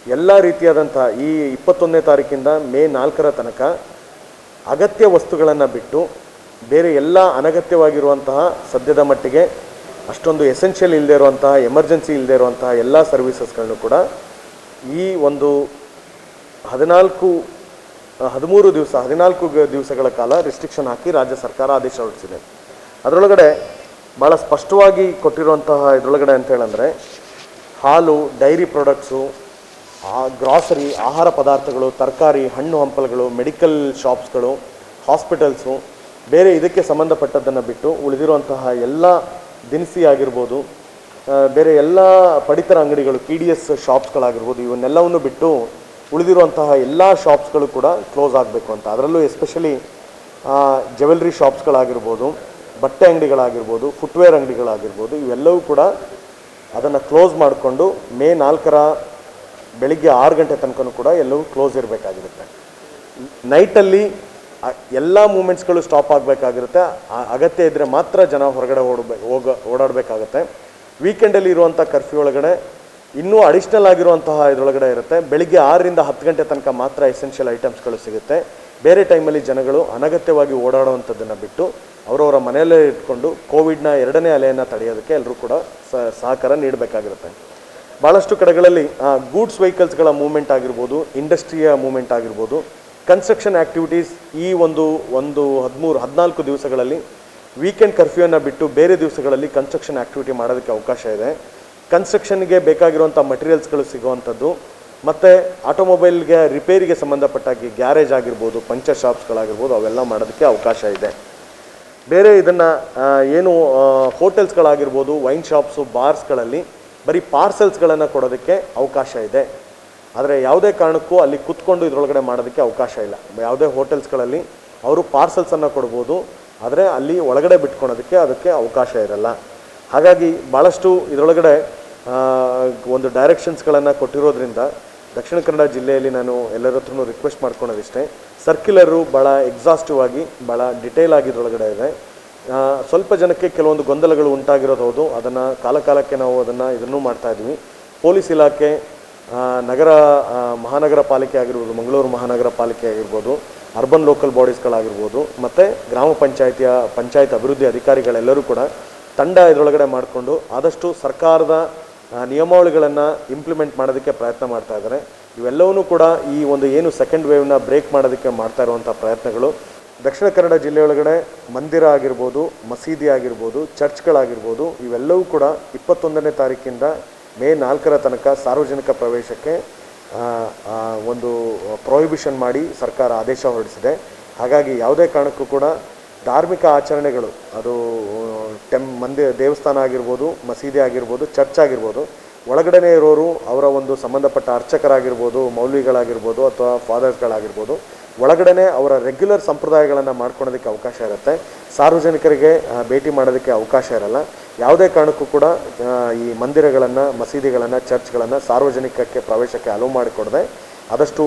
ಎಲ್ಲ ರೀತಿಯಾದಂಥ ಈ 21ನೇ ತಾರೀಕಿಂದ ಮೇ 4ರ ತನಕ ಅಗತ್ಯ ವಸ್ತುಗಳನ್ನು ಬಿಟ್ಟು ಬೇರೆ ಎಲ್ಲ ಅನಗತ್ಯವಾಗಿರುವಂತಹ, ಸದ್ಯದ ಮಟ್ಟಿಗೆ ಅಷ್ಟೊಂದು ಎಸೆನ್ಷಿಯಲ್ ಇಲ್ಲದೆ ಇರುವಂತಹ, ಎಮರ್ಜೆನ್ಸಿ ಇಲ್ಲದೆ ಇರುವಂತಹ ಎಲ್ಲ ಸರ್ವೀಸಸ್ಗಳನ್ನು ಕೂಡ ಈ ಒಂದು 14 ದಿವಸಗಳ ಕಾಲ ರಿಸ್ಟ್ರಿಕ್ಷನ್ ಹಾಕಿ ರಾಜ್ಯ ಸರ್ಕಾರ ಆದೇಶ ಹೊರಡಿಸಿದೆ. ಅದರೊಳಗಡೆ ಭಾಳ ಸ್ಪಷ್ಟವಾಗಿ ಕೊಟ್ಟಿರುವಂತಹ ಇದರೊಳಗಡೆ ಅಂತ ಹೇಳಂದರೆ ಹಾಲು, dairy products, grocery, ಆಹಾರ ಪದಾರ್ಥಗಳು, ತರಕಾರಿ, ಹಣ್ಣು ಹಂಪಲುಗಳು, ಮೆಡಿಕಲ್ ಶಾಪ್ಸ್ಗಳು, ಹಾಸ್ಪಿಟಲ್ಸು, ಬೇರೆ ಇದಕ್ಕೆ ಸಂಬಂಧಪಟ್ಟದ್ದನ್ನು ಬಿಟ್ಟು ಉಳಿದಿರುವಂತಹ ಎಲ್ಲ ದಿನಸಿ ಆಗಿರ್ಬೋದು, ಬೇರೆ ಎಲ್ಲ ಪಡಿತರ ಅಂಗಡಿಗಳು, PDS ಶಾಪ್ಸ್ಗಳಾಗಿರ್ಬೋದು, ಇವನ್ನೆಲ್ಲವನ್ನು ಬಿಟ್ಟು ಉಳಿದಿರುವಂತಹ ಎಲ್ಲ ಶಾಪ್ಸ್ಗಳು ಕೂಡ ಕ್ಲೋಸ್ ಆಗಬೇಕು ಅಂತ. ಅದರಲ್ಲೂ ಎಸ್ಪೆಷಲಿ ಜ್ಯುವೆಲ್ರಿ ಶಾಪ್ಸ್ಗಳಾಗಿರ್ಬೋದು, ಬಟ್ಟೆ ಅಂಗಡಿಗಳಾಗಿರ್ಬೋದು, ಫುಟ್ವೇರ್ ಅಂಗಡಿಗಳಾಗಿರ್ಬೋದು, ಇವೆಲ್ಲವೂ ಕೂಡ ಅದನ್ನು ಕ್ಲೋಸ್ ಮಾಡಿಕೊಂಡು ಮೇ 4ರ ಬೆಳಿಗ್ಗೆ 6 ಗಂಟೆ ತನಕನೂ ಕೂಡ ಎಲ್ಲವೂ ಕ್ಲೋಸ್ ಇರಬೇಕಾಗಿರುತ್ತೆ. ನೈಟಲ್ಲಿ ಎಲ್ಲ ಮೂಮೆಂಟ್ಸ್ಗಳು ಸ್ಟಾಪ್ ಆಗಬೇಕಾಗಿರುತ್ತೆ. ಅಗತ್ಯ ಇದ್ದರೆ ಮಾತ್ರ ಜನ ಹೊರಗಡೆ ಓಡಾಡಬೇಕಾಗತ್ತೆ. ವೀಕೆಂಡಲ್ಲಿ ಇರುವಂಥ ಕರ್ಫ್ಯೂ ಒಳಗಡೆ ಇನ್ನೂ ಅಡಿಷ್ನಲ್ ಆಗಿರುವಂತಹ ಇದರೊಳಗಡೆ ಇರುತ್ತೆ. ಬೆಳಿಗ್ಗೆ 6ರಿಂದ 10 ಗಂಟೆ ತನಕ ಮಾತ್ರ ಎಸೆನ್ಷಿಯಲ್ ಐಟಮ್ಸ್ಗಳು ಸಿಗುತ್ತೆ. ಬೇರೆ ಟೈಮಲ್ಲಿ ಜನಗಳು ಅನಗತ್ಯವಾಗಿ ಓಡಾಡುವಂಥದ್ದನ್ನು ಬಿಟ್ಟು ಅವರವರ ಮನೆಯಲ್ಲೇ ಇಟ್ಕೊಂಡು ಕೋವಿಡ್ನ 2ನೇ ಅಲೆಯನ್ನು ತಡೆಯೋದಕ್ಕೆ ಎಲ್ಲರೂ ಕೂಡ ಸಹಕಾರ ನೀಡಬೇಕಾಗಿರುತ್ತೆ. ಭಾಳಷ್ಟು ಕಡೆಗಳಲ್ಲಿ ಗೂಡ್ಸ್ ವೆಹಿಕಲ್ಸ್ಗಳ ಮೂವ್ಮೆಂಟ್ ಆಗಿರ್ಬೋದು, ಇಂಡಸ್ಟ್ರಿಯ ಮೂವ್ಮೆಂಟ್ ಆಗಿರ್ಬೋದು, ಕನ್ಸ್ಟ್ರಕ್ಷನ್ ಆ್ಯಕ್ಟಿವಿಟೀಸ್ ಈ ಒಂದು 13-14 ದಿವಸಗಳಲ್ಲಿ ವೀಕೆಂಡ್ ಕರ್ಫ್ಯೂವನ್ನು ಬಿಟ್ಟು ಬೇರೆ ದಿವಸಗಳಲ್ಲಿ ಕನ್ಸ್ಟ್ರಕ್ಷನ್ ಆ್ಯಕ್ಟಿವಿಟಿ ಮಾಡೋದಕ್ಕೆ ಅವಕಾಶ ಇದೆ. ಕನ್ಸ್ಟ್ರಕ್ಷನ್ಗೆ ಬೇಕಾಗಿರುವಂಥ ಮಟೀರಿಯಲ್ಸ್ಗಳು ಸಿಗುವಂಥದ್ದು, ಮತ್ತು ಆಟೋಮೊಬೈಲ್ಗೆ ರಿಪೇರಿಗೆ ಸಂಬಂಧಪಟ್ಟಾಗಿ ಗ್ಯಾರೇಜ್ ಆಗಿರ್ಬೋದು, ಪಂಚರ್ ಶಾಪ್ಸ್ಗಳಾಗಿರ್ಬೋದು, ಅವೆಲ್ಲ ಮಾಡೋದಕ್ಕೆ ಅವಕಾಶ ಇದೆ. ಬೇರೆ ಇದನ್ನು ಏನು ಹೋಟೆಲ್ಸ್ಗಳಾಗಿರ್ಬೋದು, ವೈನ್ ಶಾಪ್ಸು, ಬಾರ್ಸ್ಗಳಲ್ಲಿ ಬರೀ ಪಾರ್ಸೆಲ್ಸ್ಗಳನ್ನು ಕೊಡೋದಕ್ಕೆ ಅವಕಾಶ ಇದೆ. ಆದರೆ ಯಾವುದೇ ಕಾರಣಕ್ಕೂ ಅಲ್ಲಿ ಕೂತ್ಕೊಂಡು ಇದರೊಳಗಡೆ ಮಾಡೋದಕ್ಕೆ ಅವಕಾಶ ಇಲ್ಲ. ಯಾವುದೇ ಹೋಟೆಲ್ಸ್ಗಳಲ್ಲಿ ಅವರು ಪಾರ್ಸೆಲ್ಸನ್ನು ಕೊಡ್ಬೋದು, ಆದರೆ ಅಲ್ಲಿ ಒಳಗಡೆ ಬಿಟ್ಕೊಳೋದಕ್ಕೆ ಅದಕ್ಕೆ ಅವಕಾಶ ಇರಲ್ಲ. ಹಾಗಾಗಿ ಭಾಳಷ್ಟು ಇದರೊಳಗಡೆ ಒಂದು ಡೈರೆಕ್ಷನ್ಸ್ಗಳನ್ನು ಕೊಟ್ಟಿರೋದ್ರಿಂದ ದಕ್ಷಿಣ ಕನ್ನಡ ಜಿಲ್ಲೆಯಲ್ಲಿ ನಾನು ಎಲ್ಲರ ಹತ್ರನೂ ರಿಕ್ವೆಸ್ಟ್ ಮಾಡ್ಕೊಳೋದಿಷ್ಟೇ, ಸರ್ಕ್ಯುಲರು ಭಾಳ ಎಕ್ಸಾಸ್ಟಿವ್ ಆಗಿ ಭಾಳ ಡಿಟೇಲ್ ಆಗಿ ಇದರೊಳಗಡೆ ಇದೆ. ಸ್ವಲ್ಪ ಜನಕ್ಕೆ ಕೆಲವೊಂದು ಗೊಂದಲಗಳು ಉಂಟಾಗಿರೋದು ಹೌದು, ಅದನ್ನು ಕಾಲಕಾಲಕ್ಕೆ ನಾವು ಅದನ್ನು ಇದನ್ನು ಮಾಡ್ತಾಯಿದ್ವಿ. ಪೊಲೀಸ್ ಇಲಾಖೆ, ನಗರ ಮಹಾನಗರ ಪಾಲಿಕೆ ಆಗಿರ್ಬೋದು, ಮಂಗಳೂರು ಮಹಾನಗರ ಪಾಲಿಕೆ ಆಗಿರ್ಬೋದು, ಅರ್ಬನ್ ಲೋಕಲ್ ಬಾಡೀಸ್ಗಳಾಗಿರ್ಬೋದು, ಮತ್ತು ಗ್ರಾಮ ಪಂಚಾಯತ್ ಅಭಿವೃದ್ಧಿ ಅಧಿಕಾರಿಗಳೆಲ್ಲರೂ ಕೂಡ ತಂಡ ಇದರೊಳಗಡೆ ಮಾಡಿಕೊಂಡು ಆದಷ್ಟು ಸರ್ಕಾರದ ನಿಯಮಾವಳಿಗಳನ್ನು ಇಂಪ್ಲಿಮೆಂಟ್ ಮಾಡೋದಕ್ಕೆ ಪ್ರಯತ್ನ ಮಾಡ್ತಾ ಇದ್ದಾರೆ. ಇವೆಲ್ಲವನ್ನೂ ಕೂಡ ಈ ಒಂದು ಏನು ಸೆಕೆಂಡ್ ವೇವ್ನ ಬ್ರೇಕ್ ಮಾಡೋದಕ್ಕೆ ಮಾಡ್ತಾ ಇರುವಂಥ ಪ್ರಯತ್ನಗಳು. ದಕ್ಷಿಣ ಕನ್ನಡ ಜಿಲ್ಲೆಯೊಳಗಡೆ ಮಂದಿರ ಆಗಿರ್ಬೋದು, ಮಸೀದಿ ಆಗಿರ್ಬೋದು, ಚರ್ಚ್ಗಳಾಗಿರ್ಬೋದು, ಇವೆಲ್ಲವೂ ಕೂಡ 21ನೇ ತಾರೀಕಿಂದ ಮೇ 4ರ ತನಕ ಸಾರ್ವಜನಿಕ ಪ್ರವೇಶಕ್ಕೆ ಒಂದು ಪ್ರೊಹಿಬಿಷನ್ ಮಾಡಿ ಸರ್ಕಾರ ಆದೇಶ ಹೊರಡಿಸಿದೆ. ಹಾಗಾಗಿ ಯಾವುದೇ ಕಾರಣಕ್ಕೂ ಕೂಡ ಧಾರ್ಮಿಕ ಆಚರಣೆಗಳು, ಅದು ಮಂದಿರ ದೇವಸ್ಥಾನ ಆಗಿರ್ಬೋದು, ಮಸೀದಿ ಆಗಿರ್ಬೋದು, ಚರ್ಚ್ ಆಗಿರ್ಬೋದು, ಒಳಗಡೆನೇ ಇರೋರು ಅವರ ಒಂದು ಸಂಬಂಧಪಟ್ಟ ಅರ್ಚಕರಾಗಿರ್ಬೋದು, ಮೌಲ್ವಿಗಳಾಗಿರ್ಬೋದು ಅಥವಾ ಫಾದರ್ಸ್ಗಳಾಗಿರ್ಬೋದು, ಒಳಗಡೆನೇ ಅವರ ರೆಗ್ಯುಲರ್ ಸಂಪ್ರದಾಯಗಳನ್ನು ಮಾಡ್ಕೊಳೋದಕ್ಕೆ ಅವಕಾಶ ಇರುತ್ತೆ. ಸಾರ್ವಜನಿಕರಿಗೆ ಭೇಟಿ ಮಾಡೋದಕ್ಕೆ ಅವಕಾಶ ಇರಲ್ಲ. ಯಾವುದೇ ಕಾರಣಕ್ಕೂ ಕೂಡ ಈ ಮಂದಿರಗಳನ್ನು, ಮಸೀದಿಗಳನ್ನು, ಚರ್ಚ್ಗಳನ್ನು ಸಾರ್ವಜನಿಕಕ್ಕೆ ಪ್ರವೇಶಕ್ಕೆ ಅಲೋ ಮಾಡಿಕೊಡದೆ ಆದಷ್ಟು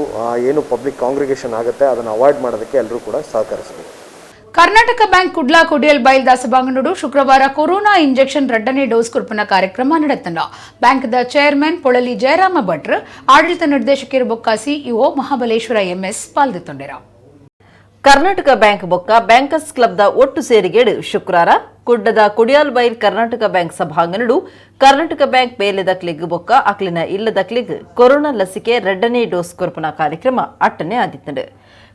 ಏನು ಪಬ್ಲಿಕ್ ಕಾಂಗ್ರಿಗೇಷನ್ ಆಗುತ್ತೆ ಅದನ್ನು ಅವಾಯ್ಡ್ ಮಾಡೋದಕ್ಕೆ ಎಲ್ಲರೂ ಕೂಡ ಸಹಕರಿಸಬೇಕು. ಕರ್ನಾಟಕ ಬ್ಯಾಂಕ್ ಕುಡ್ಲಾ ಕೊಡಿಯಲ್ ಬೈಲ್ ದಾಸಬಾಂಗನೂರು ಶುಕ್ರವಾರ ಕೊರೋನಾ ಇಂಜೆಕ್ಷನ್ 2ನೇ ಡೋಸ್ ಕೊರ್ಪುನ ಕಾರ್ಯಕ್ರಮ ನಡೆತನ. ಬ್ಯಾಂಕ್ದ ಚೇರ್ಮನ್ ಪೊಳಲಿ ಜಯರಾಮ ಭಟ್ರು, ಆಡಳಿತ ನಿರ್ದೇಶಕರು ಬೊಕ್ಕ ಸಿಇಒ ಮಹಾಬಲೇಶ್ವರ ಎಂಎಸ್ ಪಾಲ್ದಿತ್ತೊಂಡೆರ. ಕರ್ನಾಟಕ ಬ್ಯಾಂಕ್ ಬೊಕ್ಕ ಬ್ಯಾಂಕರ್ಸ್ ಕ್ಲಬ್ದ ಒಟ್ಟು ಸೇರಿಗೇಡು ಶುಕ್ರವಾರ ಕುಡ್ಡದ ಕೊಡಿಯಾಲ್ ಬೈಲ್ ಕರ್ನಾಟಕ ಬ್ಯಾಂಕ್ ಸಭಾಂಗಣಡು ಕರ್ನಾಟಕ ಬ್ಯಾಂಕ್ ಬೇಲೆದ ಕ್ಲಿಗ್ ಬೊಕ್ಕ ಅಕ್ಲಿನ ಇಲ್ಲದ ಕ್ಲಿಗ್ ಕೊರೋನಾ ಲಸಿಕೆ 2ನೇ ಡೋಸ್ ಕೊರ್ಪುನ ಕಾರ್ಯಕ್ರಮ ಅಟ್ಟನೆ ಆದಿತ್ತಂಡು.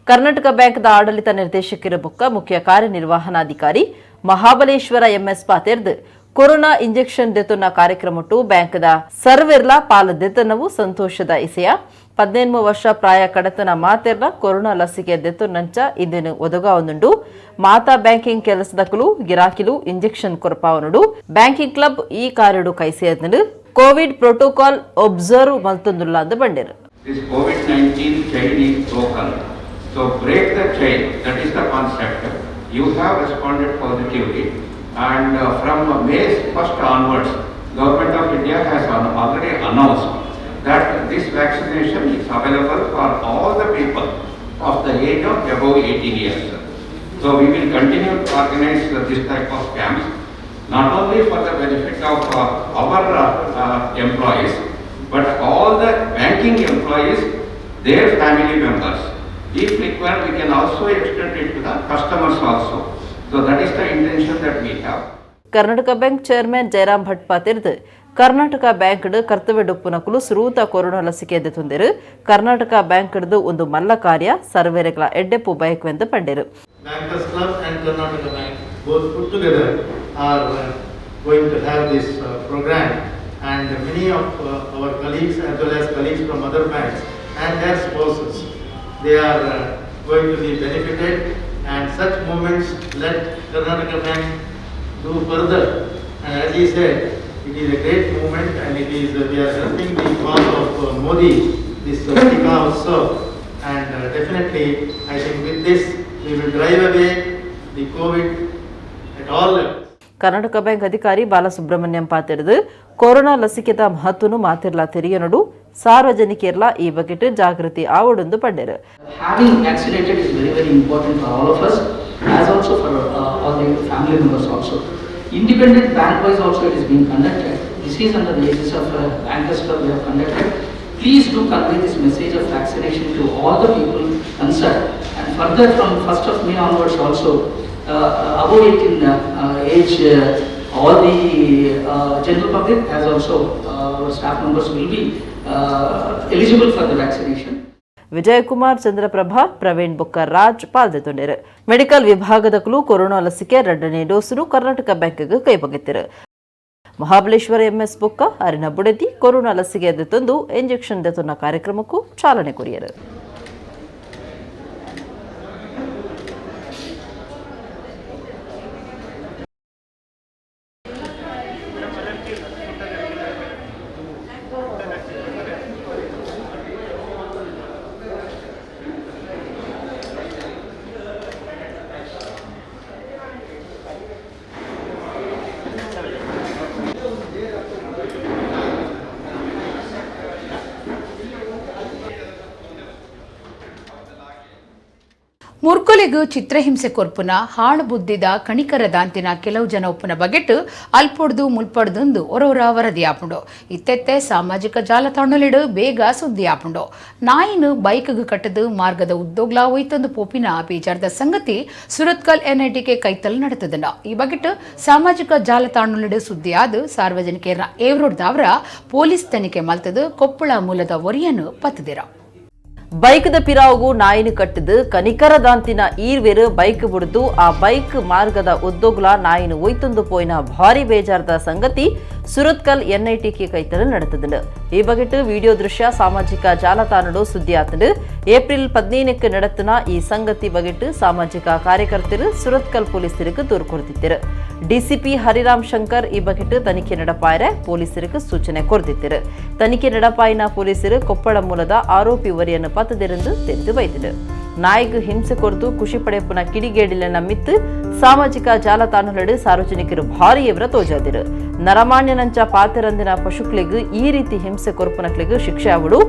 ಕರ್ನಾಟಕ ಬ್ಯಾಂಕ್ದ ಆಡಳಿತ ನಿರ್ದೇಶಕರ ಬೊಕ್ಕ ಮುಖ್ಯ ಕಾರ್ಯನಿರ್ವಹಣಾಧಿಕಾರಿ ಮಹಾಬಲೇಶ್ವರ ಎಂಎಸ್ ಪಾತೇರ್ದು ಕೊರೋನಾ ಇಂಜೆಕ್ಷನ್ ದೆತುನ ಕಾರ್ಯಕ್ರಮಟ್ಟು ಬ್ಯಾಂಕ್ದ ಸರ್ವೆರ್ಲ ಪಾಲ ದೆತನವು ಸಂತೋಷದ ಇಸೆಯ. 15 ವರ್ಷ ಪ್ರಾಯ ಕಡತನ ಮಾತೆರ್ಲ ಕೊರೋನಾ ಲಸಿಕೆ ದೆತುನಂಚ ಇಂದಿನ ಒದಗಾವನುಂಡು. ಮಾತಾ ಬ್ಯಾಂಕಿಂಗ್ ಕೆಲಸದಕಲು ಗಿರಾಕಿಲು ಇಂಜೆಕ್ಷನ್ ಕೊರಪಾವನುಡು. ಬ್ಯಾಂಕಿಂಗ್ ಕ್ಲಬ್ ಈ ಕಾರ್ಯಡು ಕೈಸೇರ್ನಡು Covid protocol observe ಮಲ್ತೊಂದುಲ್ಲ ಅಂದು ಬಂಡೇರು. This COVID-19 chain is broken. So break the chain, that is the concept. You have responded positively, and from May 1st onwards, Government of India has already announced that this vaccination is available for all the people of the age of above 18 years. So we will continue to organize this type of camps, not only for the benefit of our employees, but all the banking employees, their family members. If required, we can also extend it to the customers also. So that is the intention that we have. Karnataka bank chairman Jayaram Bhat ಪಾತೆರ್ದು Karnataka bank ಕರ್ತವ್ಯ ಡೊಪ್ಪುನಕುಲು ಸುರೂತ corona ಲಸಿಕೆ ದೆತೊಂದೆರು. Karnataka bank ಒಂದು ಮಲ್ಲ ಕಾರ್ಯ ಸರ್ವೇರೆಗಳ ಎಡ್ಡೆಪ್ಪು ಬಯಕುವೆಂದು ಪಂಡೆರು. Bankers Club and Karnataka Bank both put together are going to have this program, and many of our colleagues as well as colleagues from other banks and their spouses, they are going to be benefited, and such movements let Karnataka Bank do further. And as he said, it is a great movement, and we are helping the cause of Modi, this Tika Utsav, and definitely I think with this we will drive away the COVID at all levels. Karnataka bank ಅಧಿಕಾರಿ Balasubrahmanyam ಪಾತೆರ್ದು corona ಲಸಿಕೆದ ಮಹತ್ವನು ಮಾತಿರ್ಲ ತೆರಿಯನಡು ಸಾರ್ವಜನಿಕರ್ಲ ಈ ಬಗೆಟ್ ಜಾಗೃತಿ ಆವಡೊಂದು ಪಂಡೆರು. Having vaccinated is very, very important for all of us, as also for all the family members also. Independent bank wise also it is being conducted. This is under the aegis of Bankers Club we have conducted. Please do convey this message of vaccination to all the people concerned. And further, from 1st of May onwards also, above 18 age, all the general public as also our staff members will be eligible for the vaccination. Vijayakumar, Chandraprabha, Praveen ಬೊಕ್ಕ Raj ಪಾಲ್ದೆತೊಂಡೆರು. Medical ವಿಭಾಗದಕುಲು corona ಲಸಿಕೆ ಎರಡನೇ ಡೋಸುನು ಕರ್ನಾಟಕ ಬ್ಯಾಂಕ್ಗೆ ಕೈಬಗೆತ್ತಿರು. Mahabaleshwar MS ಬೊಕ್ಕ ಅರಿನ ಬುಡೆದಿ corona ಲಸಿಕೆ ದೆತ್ತೊಂದು injection ದೆತೊನ್ನ ಕಾರ್ಯಕ್ರಮಕ್ಕೂ ಚಾಲನೆ courier. ಮುರ್ಕೊಲೆಗು ಚಿತ್ರಹಿಂಸೆ ಕೊರ್ಪುನ ಹಾಳು ಬುದ್ಧಿದ ಕಣಿಕರ ದಾಂತಿನ ಕೆಲವು ಜನ ಒಪ್ಪುನ ಬಗೆಟ್ ಅಲ್ಪೊಡ್ದು ಮುಲ್ಪಡ್ದುಂದು ಒರೋರ ವರದಿ ಆಪುಂಡು. ಇತ್ತೆತ್ತೆ ಸಾಮಾಜಿಕ ಜಾಲತಾಣಲಿಡು ಬೇಗ ಸುದ್ದಿ ಆಪುಂಡು. ನಾಯಿನು ಬೈಕ್ಗ್ ಕಟ್ಟದು ಮಾರ್ಗದ ಉದ್ದೋಗ್ಲಾ ಒಯ್ತೊಂದು ಪೋಪಿನ ಬೇಜಾರ್ದ ಸಂಗತಿ ಸುರತ್ಕಲ್ ಎನ್ಐಟಿಕೆ ಕೈತಲ್ ನಡೆತದನ. ಈ ಬಗೆಟ್ ಸಾಮಾಜಿಕ ಜಾಲತಾಣಲಿಡು ಸುದ್ದಿಯಾದ ಸಾರ್ವಜನಿಕರ ಏವ್ರೋಡ್ದಾವರ ಪೊಲೀಸ್ ತನಿಖೆ ಮಲ್ತದು ಕೊಪ್ಪಳ ಮೂಲದ ಒರಿಯನ್ನು ಪತ್ತದಿರ. ಬೈಕ್ದ ಪಿರಾವುಗು ನಾಯಿನ ಕಟ್ಟದು ಕನಿಕರ ದಾಂತಿನ ಈರ್ವೇರು ಬೈಕ್ ಬುಡ್ದು ಆ ಬೈಕ್ ಮಾರ್ಗದ ಉದ್ದೋಗ್ಲ ನಾಯಿನ ಒಯ್ತೊಂದು ಪೋಯಿನ ಭಾರಿ ಬೇಜಾರದ ಸಂಗತಿ ಸುರತ್ಕಲ್ ಎನ್ಐಟಿಕೆ ಕೈತಲು ನಡೆತದು. ಈ ಬಗೆಟ್ ವಿಡಿಯೋ ದೃಶ್ಯ ಸಾಮಾಜಿಕ ಜಾಲತಾಣಡು ಸುದ್ದಿ ಆತಂಡು. ಏಪ್ರಿಲ್ 15ಕ್ಕೆ ನಡೆತನ ಈ ಸಂಗತಿ ಬಗೆಟ್ ಸಾಮಾಜಿಕ ಕಾರ್ಯಕರ್ತರು ಸುರತ್ಕಲ್ ಪೊಲೀಸರಿಗೆ ದೂರು ಕೊಡ್ತಿದ್ದರು. ಡಿಸಿಪಿ ಹರಿರಾಮ್ ಶಂಕರ್ ಈ ಬಗೆಟ್ ತನಿಖೆ ನಡಪಾಯರೆ ಪೊಲೀಸರಿಗೆ ಸೂಚನೆ ಕೊಡ್ತಿದ್ದರು. ತನಿಖೆ ನಡಪಾಯಿನ ಪೊಲೀಸರು ಕೊಪ್ಪಳ ಮೂಲದ ಆರೋಪಿ ವರಿಯನ್ನು ಪತ್ತದಿರೆಂದು தெரிந்து வைத்தது. ನಾಯಿಗೆ ಹಿಂಸೆ ಕೊರದು ಖುಷಿ ಪಡೆಪುನ ಕಿಡಿಗೇಡಿಲನ್ನ ಮಿತ್ತು ಸಾಮಾಜಿಕ ಜಾಲತಾಣಗಳು ಸಾರ್ವಜನಿಕರು ಭಾರಿ ಎವರ ತೋಜಾದಿರು. ನರಮಾನ್ಯನಂಚ ಪಾತೆರಂದಿನ ಪಶುಕ್ಲೆಗ್ ಈ ರೀತಿ ಹಿಂಸೆ ಕೊರಪುನಕ್ಲೆಗ್ ಶಿಕ್ಷೆ ಆವಡು.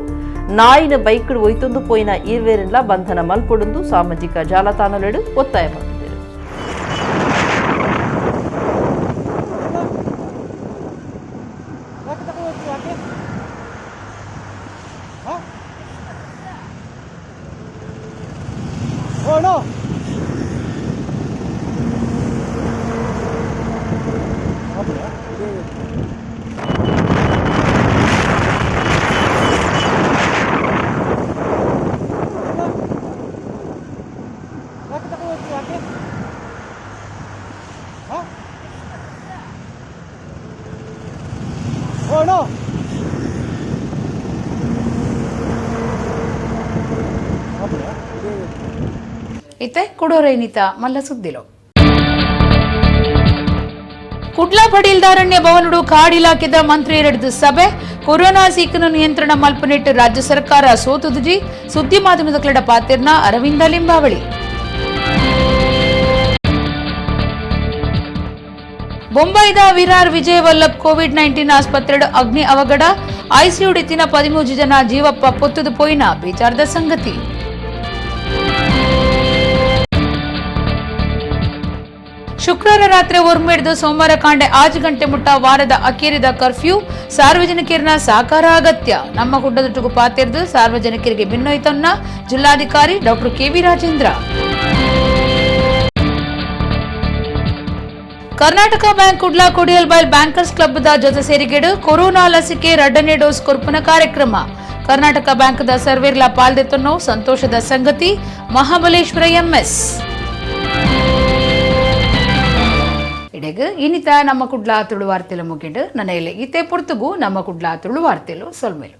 ನಾಯಿನ ಬೈಕ್ ಒಯ್ತೊಂದು ಪೋಯಿನ ಈರ್ವೇರೆಲ್ಲ ಬಂಧನ ಮಲ್ಪೊಡೊಂದು ಸಾಮಾಜಿಕ ಜಾಲತಾಣಗಳು ಒತ್ತಾಯ ಮಾಡಿದರು. ಇತ್ತೆ ಕೊಡೋರೈನಿತ ಮಲ್ಲ ಸುದ್ದಿಲೋ. ಕುಡ್ಲ ಪಡೀಲ್ದಾರಣ್ಯ ಭವನಡು ಕಾಡ್ ಇಲಾಖೆದ ಮಂತ್ರಿ ಎರಡ್ದು ಸಭೆ. ಕೊರೋನಾ ಸೀಕನ್ನು ನಿಯಂತ್ರಣ ಮಲ್ಪನೆಟ್ಟು ರಾಜ್ಯ ಸರ್ಕಾರ ಸೋತುದುಜಿ. ಸುದ್ದಿ ಮಾಧ್ಯಮದ ಕ್ಲಡ ಪಾತಿರ್ನ ಅರವಿಂದ ಲಿಂಬಾವಳಿ. ಬೊಂಬೈದ ವಿರಾರ್ ವಿಜಯ ವಲ್ಲಭ್ ಕೋವಿಡ್ 19 ಆಸ್ಪತ್ರೆ ಅಗ್ನಿ ಅವಘಡ. ಐಸಿಯು ಡಿತ್ತಿನ 13 ಜನ ಜೀವಪ್ಪ ಪೊತ್ತುದು ಪೋಯಿನ ಬೇಜಾರದ ಸಂಗತಿ. ಶುಕ್ರವಾರ ರಾತ್ರಿ ಒರ್ಮೆಡ್ದು ಸೋಮವಾರ ಕಾಂಡೆ 6 ಗಂಟೆ ಮುಟ್ಟ ವಾರದ ಅಕೇರಿದ ಕರ್ಫ್ಯೂ. ಸಾರ್ವಜನಿಕರನ್ನ ಸಹಕಾರ ಅಗತ್ಯ. ನಮ್ಮ ಗುಡ್ಡದೊಟ್ಟಿಗೂ ಪಾತೆರ್ದು ಸಾರ್ವಜನಿಕರಿಗೆ ಬಿನ್ನೊಯ್ತನ್ನ ಜಿಲ್ಲಾಧಿಕಾರಿ doctor KV Rajendra. Karnataka bank Kudla Kodialbail bankers ಕ್ಲಬ್ದ ಜೊತೆ ಸೇರಿಗೆಡು ಕೊರೋನಾ ಲಸಿಕೆ 2ನೇ ಡೋಸ್ ಕೊರ್ಪುನ ಕಾರ್ಯಕ್ರಮ. ಕರ್ನಾಟಕ ಬ್ಯಾಂಕ್ದ ಸರ್ವೇರ್ಲ ಪಾಲ್ದೆತ್ತನ್ನೋ ಸಂತೋಷದ ಸಂಗತಿ. ಮಹಾಬಲೇಶ್ವರ ಎಂಎಸ್. ಇಡೆಗ್ ಇನ್ನಿತ ನಮ್ಮ ಕುಡ್ಲ ತುಳು ವಾರ್ತೆಲು ಮುಗಿಂಡು. ನನ್ನ ಇತ್ತೆ ಪೊರ್ತುಗು ನಮ್ಮ ಕುಡ್ಲ ತುಳು ವಾರ್ತೆಲು ಸೊಲ್ಮೇಲು.